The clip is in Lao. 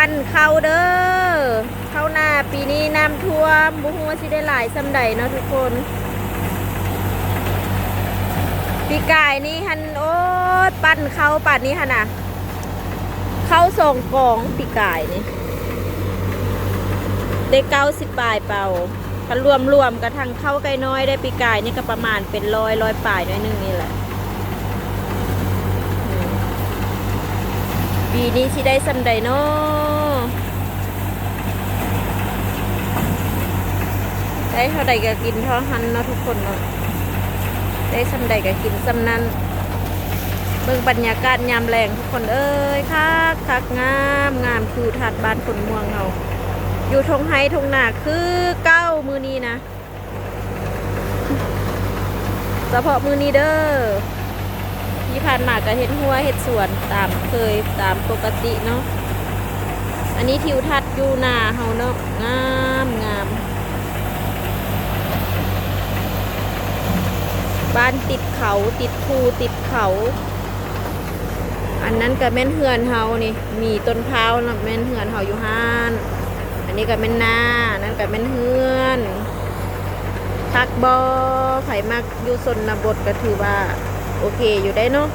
ປັ້ນເຂົ້າເດີ້ ເຂົ້ານາປີນີ້ນ້ຳຖ້ວມ ບໍ່ຮູ້ວ່າຊິໄດ້ຫຼາຍສ່ຳໃດເນາະທຸກຄົນ. ປີກາຍນີ້ຫັ້ນ ໂອ້ຍ ປັ້ນເຂົ້າປານນີ້ຫັ້ນນະ ເຂົ້າສອງກອງປີກາຍນີ້ ໄດ້ເກົ້າສິບປາຍເປົາ. ຄັນລວມໆ ກະທັງເຂົ້າໄກ່ນ້ອຍໄດ້ປີກາຍນີ້ກະປະມານເປັນຮ້ອຍ ຮ້ອຍປາຍໜ້ອຍໜຶ່ງນີ້ແຫຼະ. ອືມ ປີນີ້ຊິໄດ້ສ່ຳໃດນໍ ໄດ້ເທົ່າໃດກະກິນເທົ່າຫັ້ນເນາະທຸກຄົນເນາະ ໄດ້ສ່ຳໃດກະກິນສ່ຳນັ້ນ. ເບິ່ງບັນຍາກາດຍາມແລງທຸກຄົນເອີຍ ຄັກໆ ງາມໆ ທິວທັດບ້ານໂພນມ່ວງເຮົາ ຢູ່ທົ່ງໄຮ່ທົ່ງນາຄືເກົ່າມື້ນີ້ນະ ສະເພາະມື້ນີ້ເດີ້. ທີ່ຜ່ານມາກະເຮັດຮົ້ວເຮັດສວນຕາມເຄີຍ ຕາມປົກກະຕິເນາະ. ອັນນີ້ທິວທັດຢູ່ໜ້າເຮົາເນາະ ງາມໆ ບ້ານຕິດເຂົາ ຕິດພູ ຕິດເຂົາ. ອັນນັ້ນກະແມ່ນເຮືອນເຮົານີ້ ມີຕົ້ນພ້າວນະ ແມ່ນເຮືອນເຮົາຢູ່ຫັ້ນ. ອັນນີ້ກະແມ່ນນາ ອັນນັ້ນກະແມ່ນເຮືອນ. ຄັກບໍ່? ໃຜມັກຢູ່ຊົນນະບົດກະຖືວ່າໂອເຄຢູ່ໄດ໋ເນາະ.